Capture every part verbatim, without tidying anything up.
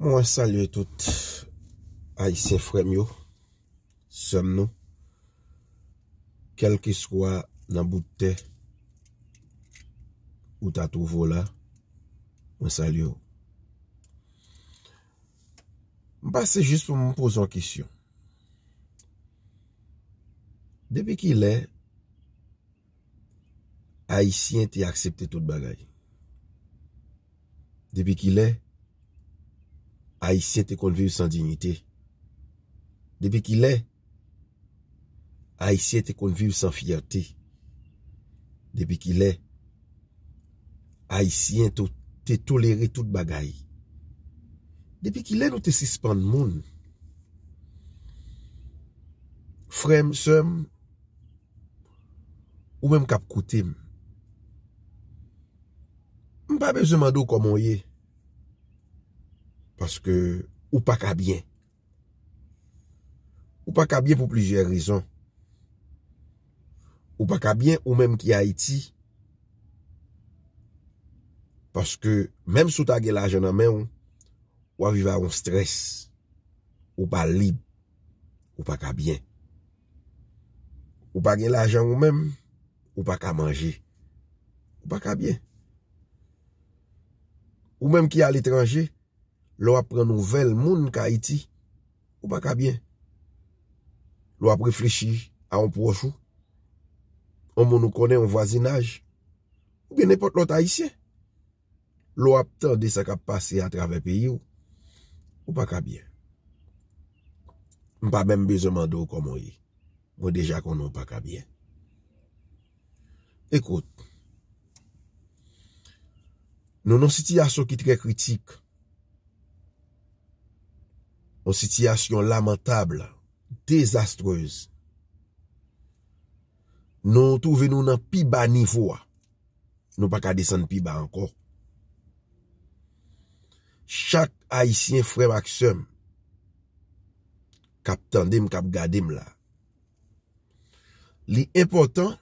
Mwen salye tout Ayisyen frè m yo, sè m nou, kèlkeswa nan bout tè ou ta twouve w la, mwen salye w. M pase jis pou m poze yon kesyon. Depi kilè Ayisyen te aksepte tout bagay? Depi kilè Ayisyen te konn viv san diyite? Depi kilè Ayisyen te konn viv san fyète? Depi kilè Ayisyen to-, te tolere tout bagay? Depi kilè nou te sispann moun? Frè m, sè m, ou menm k ap koute m, m pa bezwen mande w kòman w ye, paske ou pa ka byen. Ou pa ka byen pou plizyè rezon. Ou pa ka byen ou menm ki Ayiti, paske menm si w ta gen lajan nan men w, w ap viv ak yon strès. Ou pa lib. Ou pa ka byen. Ou pa gen lajan ou menm, ou pa ka manje. Ou pa ka byen. Ou menm ki aletranje, lè w ap pran nouvèl moun k Ayiti, ou pa ka byen. Lè w ap reflechi a yon pwòch ou, yon moun ou konnen, yon vwazinaj, oubyen nenpòt lòt Ayisyen, lè w ap tande sa k ap pase atravè peyi w, ou pa ka byen. M pa menm bezwen mande w kòman w ye. Mwen deja konnen w pa ka byen. Ekout, nou nan sitiyasyon ki trè kritik. Yon sitiyasyon lamantab, dezastrez. Nou twouve nou nan pi ba nivo a. Nou pa ka desann pi ba ankò. Chak Ayisyen, frè m ak sè m, k ap tande m, k ap gade m la, li enpòtan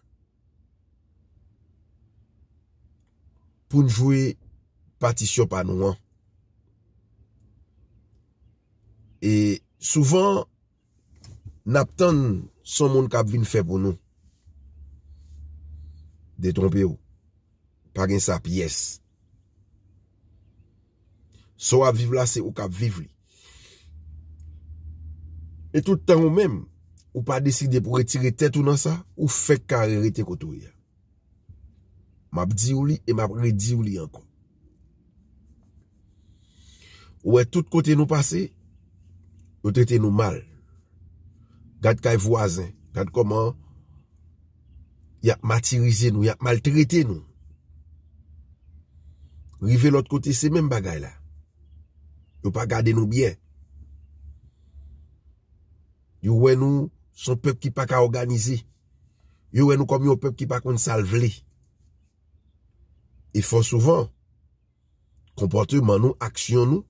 pou n jwe patisyon pa nou an. E souvan, n ap tann se yon moun k ap vin fè pou nou. Detwonpe w. Pa gen sa pyès. Sa w ap viv la, se ou k ap viv li. E tout tan ou menm, ou pa deside pou retire tèt ou nan sa, ou fèk kare rete kote w ye a. M ap di w li e m ap redi w li ankò. Ou wè tout kote nou pase, yo trete nou mal. Gad kay vwazen, gad kòman y ap matirize nou, y ap maltrete nou. Rive lòt kote, se menm bagay la. Yo pa gade nou byen. Yo wè nou se yon pèp ki pa ka òganize. Yo wè nou kòm yon pèp ki pa konn sa l vle. E fò souvan, konpòteman nou, aksyon nou,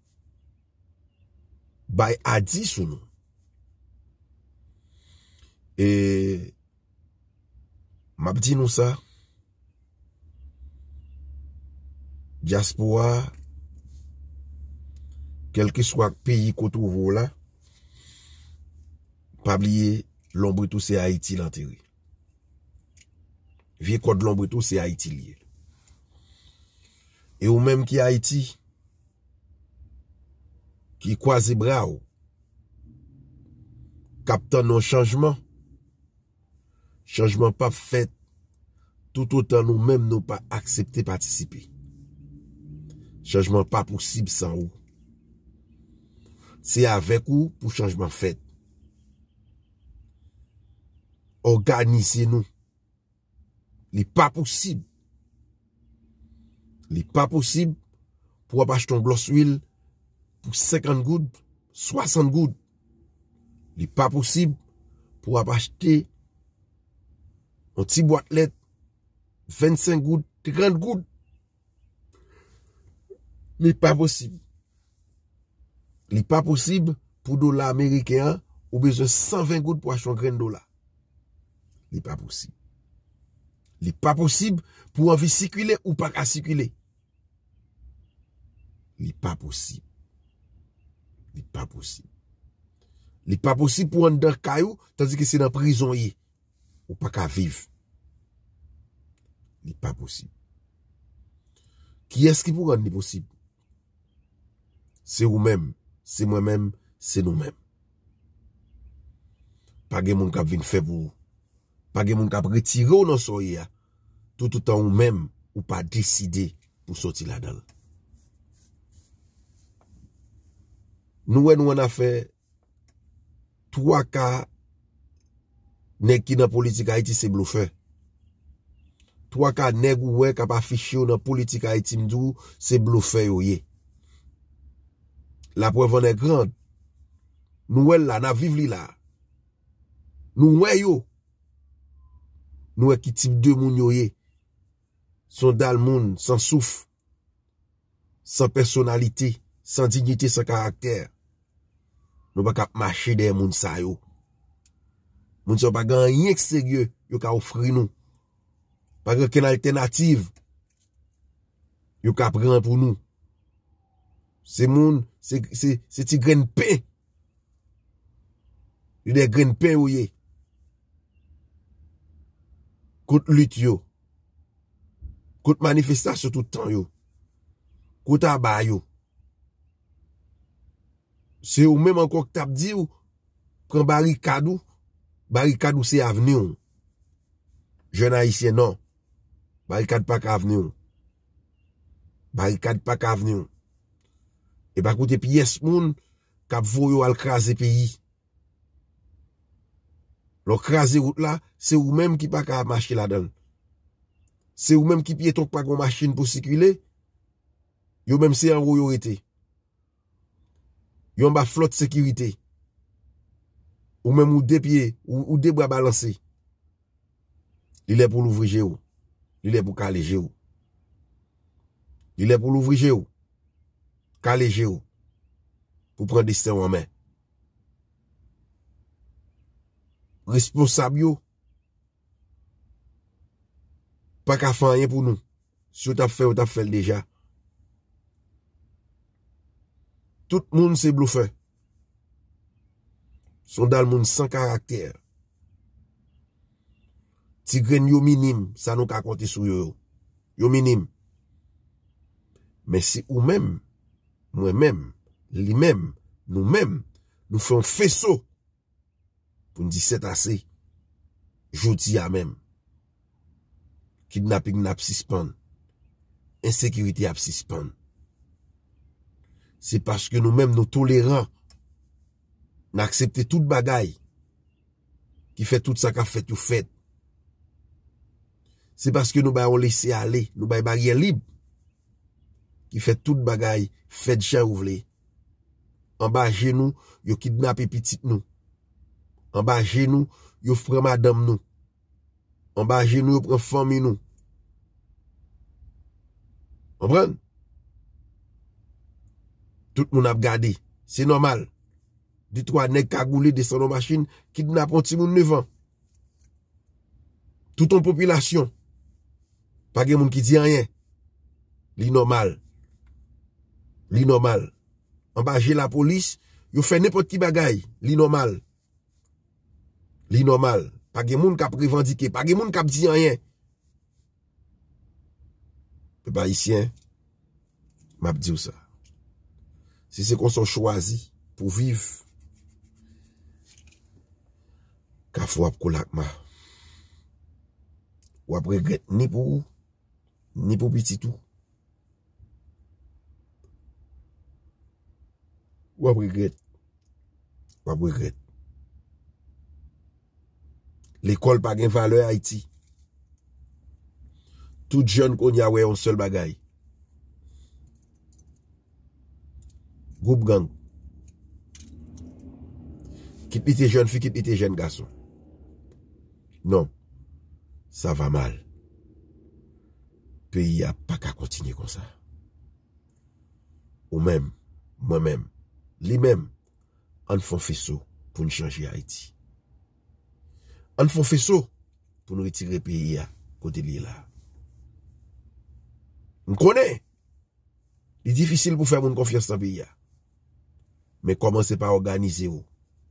bay adi sou nou. E m ap di nou sa, dyaspora, kèlkeswa peyi kote w la, pa bliye lonbrit ou se Ayiti l antere. Vye kòd lonbrit ou se Ayiti l ye. E ou menm ki Ayiti, ki kwaze bra w, k ap tann yon chanjman, chanjman p ap fèt toutotan nou menm nou pa aksepte patisipe. Chanjman pa posib san ou. Se avèk ou pou chanjman fèt. Òganize nou. Li pa posib. Li pa posib pou w ap achte yon glòs lwil pou senkant goud, swasant goud. Li pa posib pou w ap achte yon ti bwat lèt vennsenk goud, trant goud. Li pa posib. Li pa posib pou dola ameriken an, ou bezwen san ven goud pou achte yon grenn dola. Li pa posib. Li pa posib pou w anvi sikile, ou pa ka sikile. Li pa posib. Li pa posib. Li pa posib pou anndan kay ou, tandike se nan prizon w ye. Ou pa ka viv. Li pa posib. Kiyès ki pou rann li posib? Se ou menm, se mwen menm, se nou menm. Pa gen moun k ap vin fè pou ou. Pa gen moun k ap retire w nan sa w ye a. Toutotan ou menm, ou pa deside pou soti ladan l. Nou wè nou annafè twa ka nèg ki nan politik Ayiti se blofè. Twa ka nèg ou wè k ap afiche yo nan politik Ayiti, m di w, se blofè yo ye. Laprèv an è grand. Nou wè l la, n ap viv li la. Nou wè yo. Nou wè ki tip de moun yo ye. Se yon dal moun, san souf, san pèsonalite, san diyite, san karaktè. Nou pa ka ap mache dèyè moun sa yo. Moun sa yo pa gen anyen k serye yo ka ofri nou. Pa gen okenn altènativ yo ka pran pou nou. Se moun, se, se, se ti grenn pen. Li de grenn pen yo ye. Kot lit yo. Kot manifestasyon tout tan yo. Kot aba yo. Se ou menm ankò k t ap di w, pran barikad ou. Barikad ou se avni w. Jèn ayisyen, non. Barikad pa ka avni w. Barikad pa ka avni w. E pa koute pyès moun k ap voye w al kraze peyi. Lè w kraze wout la, se ou menm ki pa ka mache ladan l. Se ou menm ki pyeton k pa gen machin pou sikile. Yo menm se anwo yo rete. Yo anba flòt sekirite. Ou menm ou de pye, ou, ou de bra balanse. Li lè pou w louvri je w. Li lè pou w kale je w. Li lè pou w louvri je w. Kale je w. Pou w pran desten w an men. Responsab yo pa ka fè anyen pou nou. Si yo t ap fè, yo t ap fè l deja. Tout moun se blofè. Se yon dal moun san karaktè. Ti grenn yo minim, sa nou ka konte sou yo yo. Yo minim. Men si ou menm, mwen menm, li menm, nou menm, nou fè yon feso pou n di sètase, jodi a menm, kidnaping nan ap sispann, ensekirite ap sispann. Se paske nou menm nou toleran, n aksepte tout bagay ki fè tout sa k ap fèt yo fèt. Se paske nou bay yon lese ale, nou bay baryè lib, ki fè tout bagay fèt jan yo vle. Anba je nou, yo kidnape pitit nou. Anba je nou, yo pran madanm nou. Anba je nou, yo pran fanmi nou. Konprann? Tout moun ap gade. Se nòmal. De twa nèg kagoule desann yon machin, kidnape yon timoun nevan. Tout yon popilasyon. Pa gen moun ki di anyen. Li nòmal. Li nòmal. Anba je lapolis, yo fè nenpòt ki bagay. Li nòmal. Li nòmal. Pa gen moun k ap revandike. Pa gen moun k ap di anyen. Pèp ayisyen, m ap di w sa. Si se konsa w chwazi pou w viv, Kafou ap kolakma. W ap regrèt ni pou ou, ni pou pitit ou. W ap regrèt. W ap regrèt. Lekòl pa gen valè Ayiti. Tout jèn kounye a wè yon sèl bagay. Gwoup gang. Kit li te jèn fi, kit li te jèn gason. Non. Sa va mal. Peyi a pa ka kontinye konsa. Ou menm, mwen menm, li menm, ann fè yon feso pou n chanje Ayiti. Ann fè yon feso pou n retire peyi a kote l ye la. M konnen, li difisil pou fè moun konfyans nan peyi a. Men kòmanse pa òganize w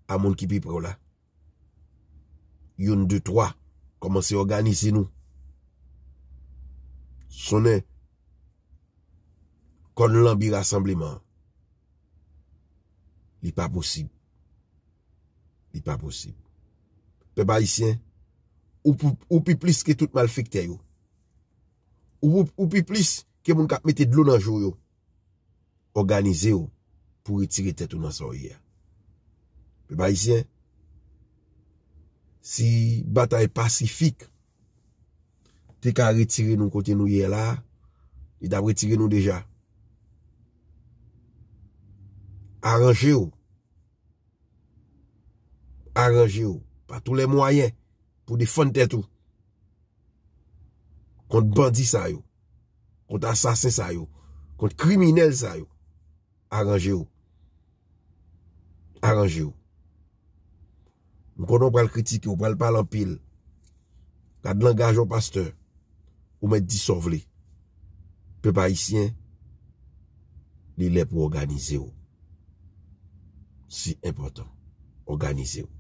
a moun ki pi pre w la. Youn, de, twa. Kòmanse òganize nou. Sonnen kòn lanbi rasanbleman an. Li pa posib. Li pa posib. Pèp ayisyen, ou, pou- ou pi plis ke tout malfektè yo. Ou, ou pi plis ke moun k ap mete dlo nan je w yo. Òganize w pou retire tèt ou nan sa w ye a. Pèp ayisyen, si batay pasifik te ka retire nou kote nou ye la, li t ap retire nou deja. Aranje w. Aranje w pa tou lè mwayen pou defann tèt ou kont bandi sa yo, kont asasen sa yo, kont kriminèl sa yo. Aranje w. Aranje w. M konnen w pral kritike, w pral pale anpil. Gad langaj yon pastè. Ou mèt di sa w vle. Pèp ayisyen, li lè pou òganize w. Se enpòtan. Òganize w.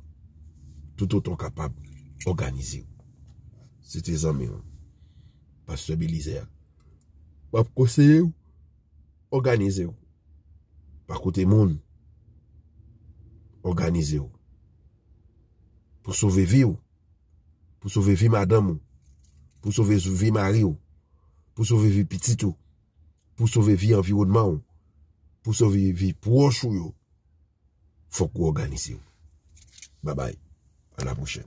Toutotan w kapab, òganize w. Se te zanmi w, pastè Belizaire. M ap konseye w, òganize w. Pa koute moun. Òganize w. Pou sove vi w. Pou sove vi madanm ou. Pou sove vi mari w. Pou sove vi pitit ou. Pou sove vi anviwònman w. Pou sove vi pwòch ou yo. Fòk ou òganize w. Babay. A la pwochèn.